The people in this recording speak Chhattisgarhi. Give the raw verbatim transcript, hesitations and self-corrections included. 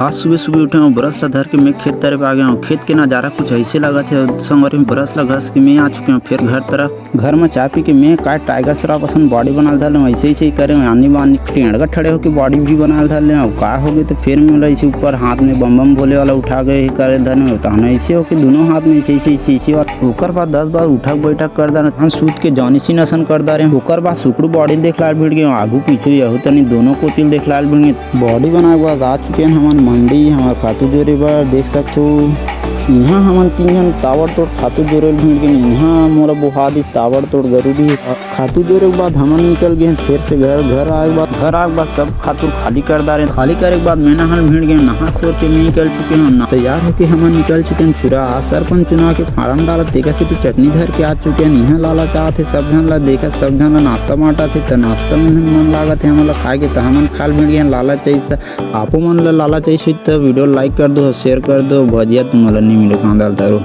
आज सुबह सुबह उठे हूँ, ब्रश ला धर के मैं खेत तरफ आ गया हूँ। खेत के नजारा कुछ ऐसे लागत हे। संगवारी हो, ब्रश ला घस के मैं आ चुके हूँ फिर घर तरफ। घर में चाय पी के मैं काय टाइगर श्रॉफ असन बॉडी बना धर ले हूँ। ऐसे ऐसे ही करे हूँ, आनी बानी टेढ़ का ठड़े होके बॉडी भी बना धर ले हूँ। का हो गए तो फिर मैं ऐसे ऊपर हाथ में बम बम भोले वाला उठा गए ही करे धर ले हूँ। तहन ऐसे होके दोनों हाथ में ऐसे ऐसे ऐसे ऐसे वाला। ओकर बाद दस बार उठक बैठक कर डारे। हम सूत के जॉनी सीन असन कर डारे। ओकर बाद सुकड़ू बॉडी देखलाल भिड़ गए, आगू पीछू यहू तनी दोनों कोतिल देखलाल भिड़ गए। बॉडी बनाए के बाद आ चुके हैं हमन मंडी, हमार खातू जोरे बर। देख सकथो, यहाँ हमन तीन झन ताबड़तोड़ खातू जोरे ल भिड़ गेन। यहाँ मोला बोहा दिस ताबड़तोड़ गरू भी। खातू जोरे के बाद हमन निकल गए हैं फिर से घर। घर आए के बाद, घर आए के बाद सब खातू खाली कर डारे। खाली करे के बाद मैं नहान भिड़ गए, नहा खोर के मैं निकल चुके हूँ। तैयार होके हमन निकल चुके हैं छुरा। सरपंच चुनाव के फार्म डालत तेकर सेती चटनी धर के आ चुके हैं। यहाँ लाला चाहत हे सब झन ला देखत, सब झन ला नाश्ता बांटत हे। त नाश्ता में मन लागत हे हमन ला खाए के, त हमन खाल भिड़ गए हैं लाला चाहिए। आपो मन ला लाला चाहिए त वीडियो लाइक कर दो, शेयर कर दो। भजिया तुमन ला नहीं मिले कांदा ल धरो।